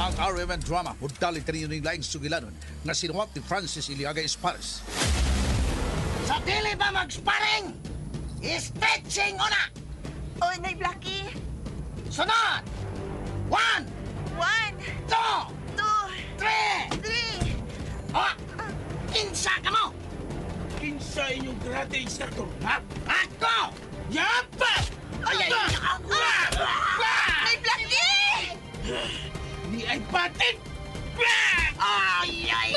Ang RMN Drama mudali kaninyo ning laing sugilanon nga sinuwat ni Francis Iliaga Espares. Sa dili ba mag-sparring? Stretching una! Oy, Nay Blackie. Sunod! 1, 1, 2, 2, 3! 3. Oh! Kinsa ka mo? Kinsa inyong karate instructor, ha? Ako! Yapa! Ay, ay, ay! Nay Blackie! Ni ay patit! Ay, ay!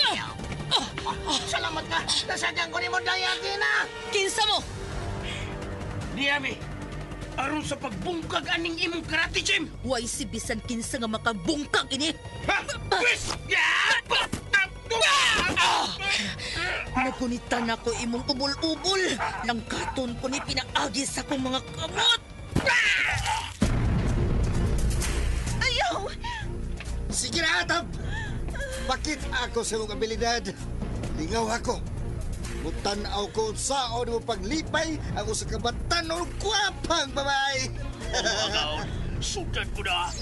Salamat ka! Nasadyan ko ni mo, Dayatina! Kinsa mo? Niyami, aron sa pagbungkag aning imong karate gym! Way si bisan kinsa nga makabungkag ini. Ha? Pwes! Yapa! Nagunitan ako imong ubol-ubol. Langkaton ko ni pinaagi sa akong mga kamot. Ayaw! Sige na, Atab! Bakit ako sa imong abilidad? Lingaw ako. Mutanaw ko saon mo paglipay ang usa ka batanon gwapang babae. Sudan ko na!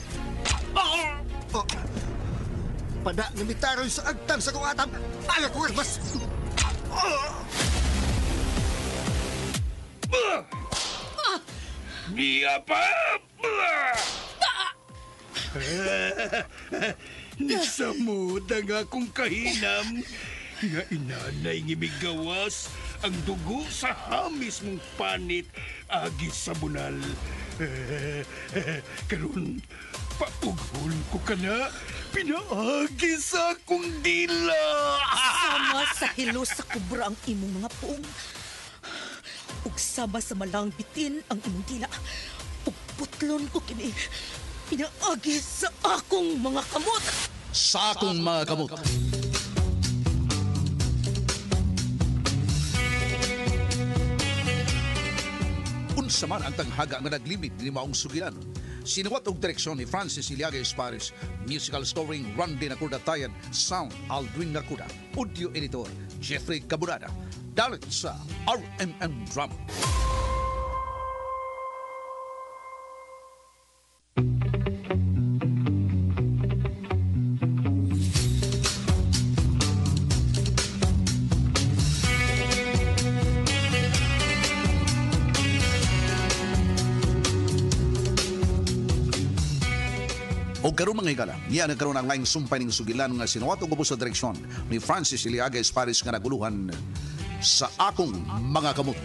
Oh, pada nga mitaroy sa agtang sa kong atab. Aga ko mas. Niya pa! Nisamod ang akong kahinam nga inanay nga migawas ang dugo sa hamis mong panit agi sa bunal. Karon paughol ko ka na, pinaagi sa akong dila. Sama sa hilo sa kubra ang imong mga puong. Ug sama sa malang bitin ang imong dila. Ug putlon ko kini. Pinaagi sa akong mga kamot. Sa akong mga kamot. Unsa man ang tanghaga nga naglimit ni maong sugilanon. Sinuwat og direksyon ni Francis Iliaga Espares, musical scoring Randy Nakuda Tayan, sound Aldrin Nakuda, audio editor Jeffrey Cabunada. Dalit sa RMN Drama. O karon mga higala, niya nagkaroon ang laing sumpay ning sugilan nga sinuwat og ubos sa direksyon ni Francis Iliaga Espares nga naguluhan sa akong mga kamot.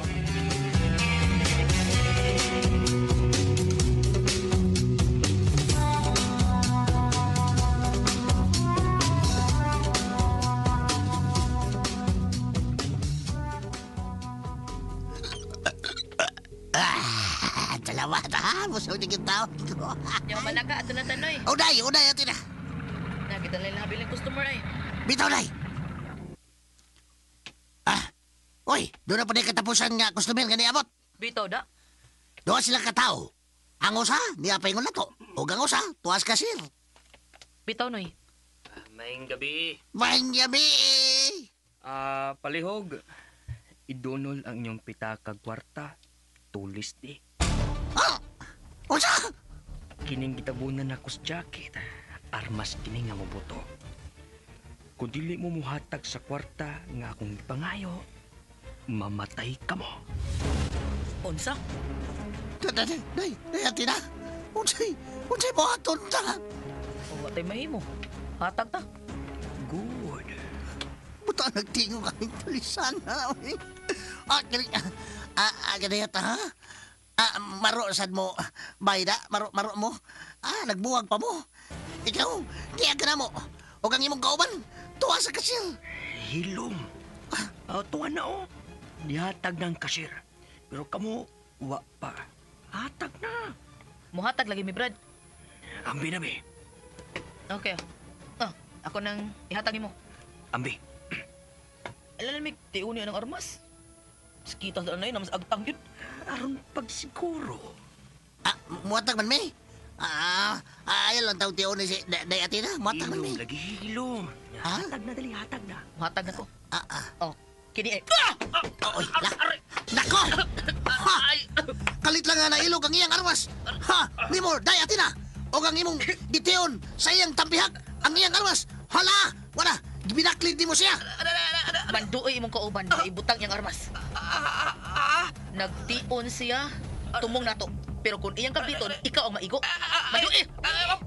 Salamat ha! Busog na yung tao ko. Di man naka, ato na tanoy. Uday! Uday! Ate na! Nakita na yung nabiling customer ay. Bitaw, day! Ah! Uy! Doon na pa na katapusan nga customer nga niabot. Bitaw da. Doon sila katao. Ang usa, niya pa ingon na to. O ang usa, tuwas kasir. Bitaw noy. Maayong gabi. Maayong gabi! Palihog. Idunol ang inyong pitakag kwarta. Tulis di. Ah! Unsa? Kining gitabunan ako sa jacket. Armas kini nga mobuto. Kung dili mo muhatag sa kwarta nga akong gipangayo, mamatay ka mo. Unsa? Day, day, day, ate na. Unsay, unsay buhaton ta? O, watay mahimo. Hatag ta. Good. Buta nagtingog kaming tulisan, ha? Ah, kani, ganyan ta, ha? Maro sad mo, bayda, maro, maro mo. Nagbuwag pa mo. Ikaw, diya ka na mo. O kang imong kauban, tuwa sa kasir. Hilom. Tuwa na, oh. Nihatag ng kasir. Pero kamo, wa pa. Hatag na. Muhatag lagi mi, Brad. Ambi na, mi. Okay. Ako nang ihatag nimo. Ambi. Alam mi, tiuni ang armas. Sakita sa anay, namas agtang yun. Aron pagsiguro. Muhatag man, mi. Ayaw lang tawag tiuni si Day Atina. Muhatag man, mi. Hilom lagi, hilom. Ha? Hatag na, dali, hatag na. Muhatag na ko. Oh, kini eh. Oy, nako! Ha! Kalit lang nga nailog ang iyang armas. Ha! Nimo, Day Atina. O ang imong gitiyon sa iyang tampihak. Ang iyang armas! Hala! Wala! Gibinaklid nimo siya! Manduoy imong kauban nga ibutang iyang armas. Nagtion siya, tumong nato. Pero kung iyang kapiton, ikaw ang maigo. Manduoy!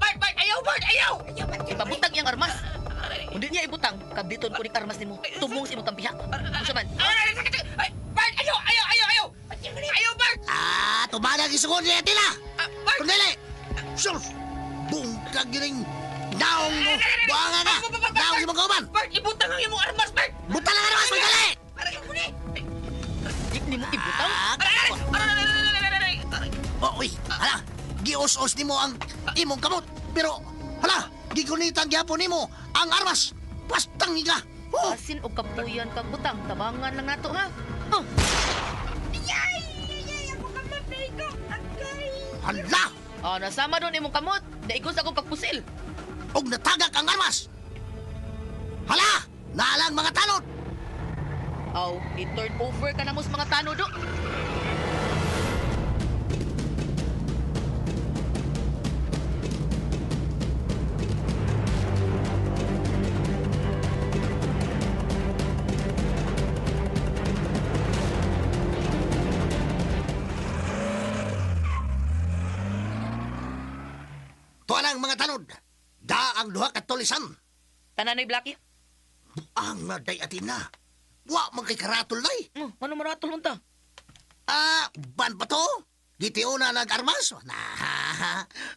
Bart, Bart, ayaw, Bart, ayaw! Ipabutang iyang armas. Kung di niya ibutang, kabiton ko ning armas nimo. Tumong sa imong tampiha. Unsa man? Bart, ayaw, ayaw, ayaw, ayaw! Ayaw, Bart! Ah, tumana gisugod niya tila! Bart! Kung dili! Sus! Bungkag gining naong mo! Buanga ka! Naong si mong kauban! Bart, ibutang ang imong armas, Bart! Butang ang armas! Magdali! Aray, muni! Di nimo ibutang? Ah, Aray, aray, aray, aray, aray, aray! Oh, uy, hala, gius-us nimo ang imong kamot. Pero, hala, gigunitan gyapon nimo ang armas. Pastang iga. Oh, Asin og kapuyan kag butang, tabangan lang nato ha. Oh, Yay! Yay! Ako kamatay ko! Agay! hala, ah, nasama doon imong kamot. Daigos akong pagpusil. og natagak ang armas. Hala, naalang mga tanod. Aw, i-turn over ka na mo sa mga tanod do. Tuwa lang mga tanod. Da ang duha ka tulisan. Tanan noy Blackie. Ang naday atin na. Wa man kay karatol nay. Ano maratol man ta? Ah, ban pa to? Gitiyo na nag-armas? Na,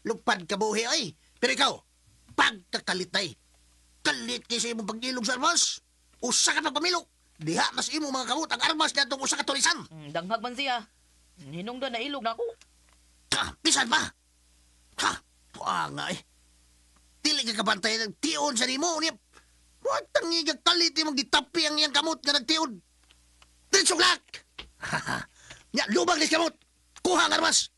lupad ka buhi ay. Pero ikaw, pagkakalitay. Kalit kay sa imong pag-ilog sa armas. Usa ka pa pamilok. Diha mas imong mga kamot ang armas na itong usa ka tulisan. Danghag man siya. Hinungdan na ilog na ako. Ha, bisan ba? Ha, puanga eh. Dili ka kabantay ng tiyon sa nimo. Niya, watang iga kalit imong gitapi ang iyang kamot nga nagtiyon. Diretso lak! Nya, lubag ni kamot. Kuha ang armas.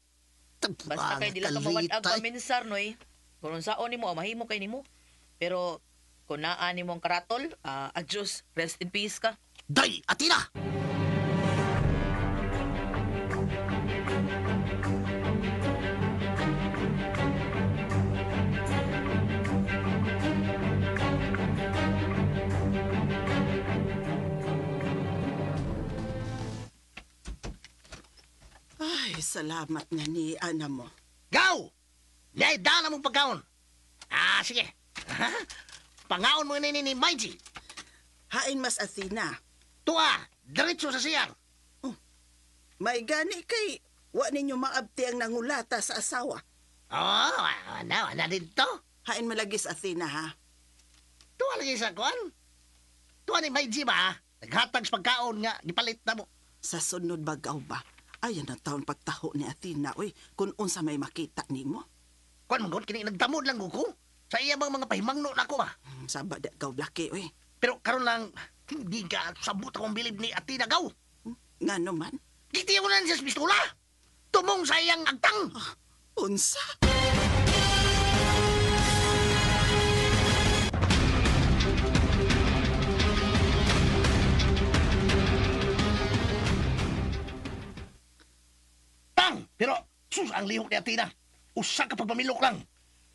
Basta kay dili ka mawad-ag paminsar noy. Kung unsaon nimo, mahimo kay nimo. Pero kung naa nimo ang karatol, adios, rest in peace ka. Day, atina! Ay, salamat nga ni ana mo. Gaw! Yay, dala mong pagkaon. Ah, sige. Pangaon mo ni ni Maiji. Hain mas Athena. Tuwa, diretso sa siyar. Oh, may gani kay wa ninyo maabti ang nangulata sa asawa. Oh, ana, ana dito. Hain malagis Athena ha. Tuwa lagi sa kuan. Tuwa ni Maiji ba? Naghatag sa pagkaon nga gipalit na mo. Sa sunod bagaw ba? Ayan ang taon pagtaho ni Athena, oy, kung unsa may makita nimo. Kuan man gud kini nagdamod lang ko. Sa iya bang mga pahimangno nako ba? Saba da gaw blaki, oy. Pero karon lang hindi ka sabot akong bilib ni Athena gaw. Ngano man? Gitiyaw na siya sa pistola. Tumong sa iyang agtang. Ah, unsa? Tang! Pero sus ang lihok ni Athena. Usa ka pagpamilok lang.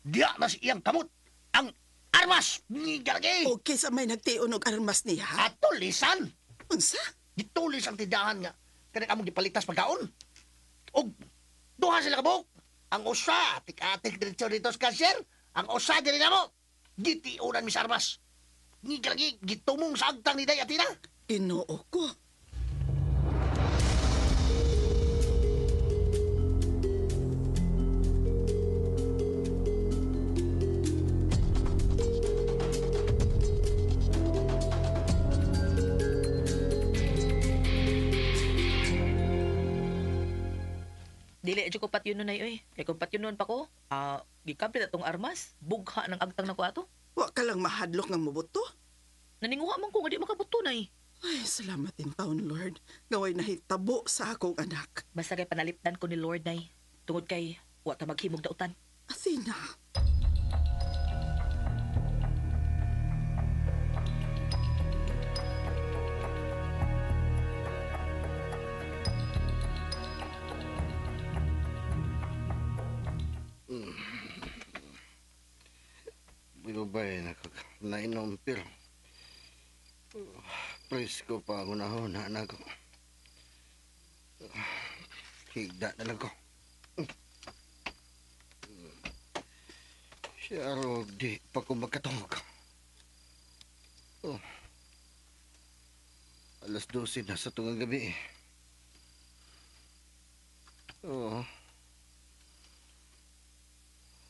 Diya na si iyang kamot. Ang armas ni Galagay. O kinsa may nagtion og armas niya? Ato lisan. Unsa? Gitulis ang tindahan nga. Kanang among gipalitas pagkaon. Og duha sila kabuok. Ang usa, atik-atik diretso dito sa cashier. Ang usa diri namo. Gitiunan mi sa armas. Ni Galagay gitumong sa agtang ni Day Athena. Ginoo ko. Dili jud ko patyon nun ay oy. Kay kung patyon nun pa ko, gikabit atong armas, bugha ng agtang nako ato. Wa ka lang mahadlok nga mobuto. Naninguha man ko nga di makabuto nay. Ay, salamat in taon, Lord. Gaway nahitabo sa akong anak. Basta kay panalipdan ko ni Lord nay. Tungod kay wa ta maghimog dautan. Athena. Ubay-ubay na ko nainom pero presko pa ako na na ko. Higda na lang ko. Siya rog di pa ko makatungog. Oh. 12:00 na sa tungang gabi. Oo.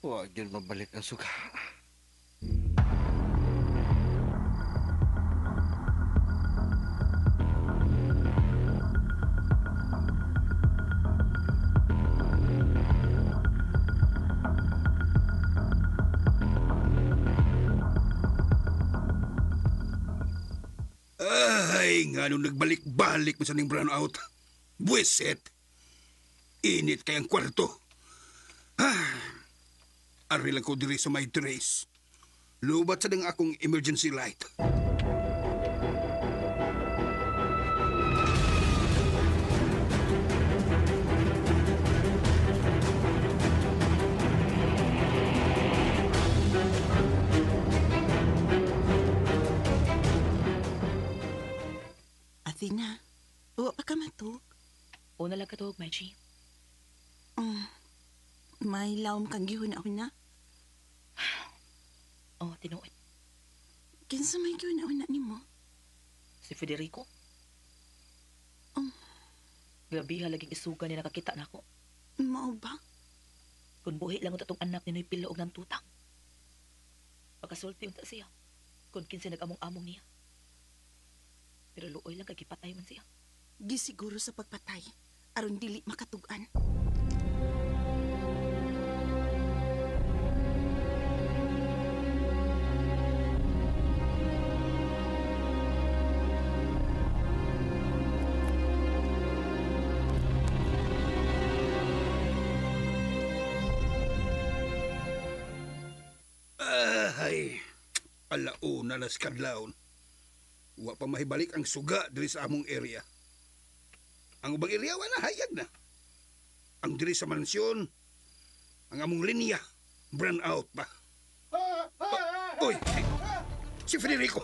Huwag yun mabalik ang suga. Ay, nga nung nagbalik-balik mo sa ning brown out. Buwisit. Init kayang kwarto. Ah, ari lang ko diri sa may trace. Lubat sa ding akong emergency light. Athena, wa pa ka matug? Una lang katuog, Mechi. May lawom kang gihuna-huna. Oh, tinuod. Kinsa may gihuna-huna nimo? Si Federico. Oh. Grabe ha, laging isuga niya nakakita na ako. Mao ba? Kung buhi lang atong anak ni Noy Pilo og nang tutang. Pagkasulti unta siya. Kung kinsa nag-among-among niya. Pero luoy lang kay gipatay man siya. Gisiguro sa pagpatay aron dili makatug-an. Ay, alauna nas kadlawon. Wa pa mahibalik ang suga diri sa among area. Ang ubang area wa na hayag na. Ang diri sa mansyon, ang among linya, brand out pa. Oy, si Federico.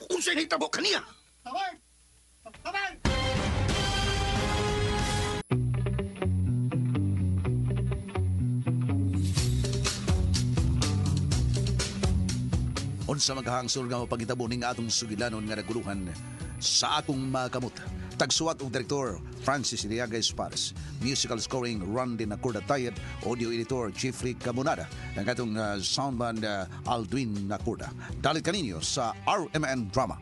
Unsay nahitabo kaniya? Unsa maghangsol nga mapangitabo ning atong sugilanon nga naguluhan sa akong makamot. Tagsuwat og direktor Francis Iliaga Espares. Musical scoring Randy Nacorda Tayed, audio editor Jeffrey Camonada, ang atong soundman Aldwin Nacorda. Dalit kaninyo sa RMN Drama.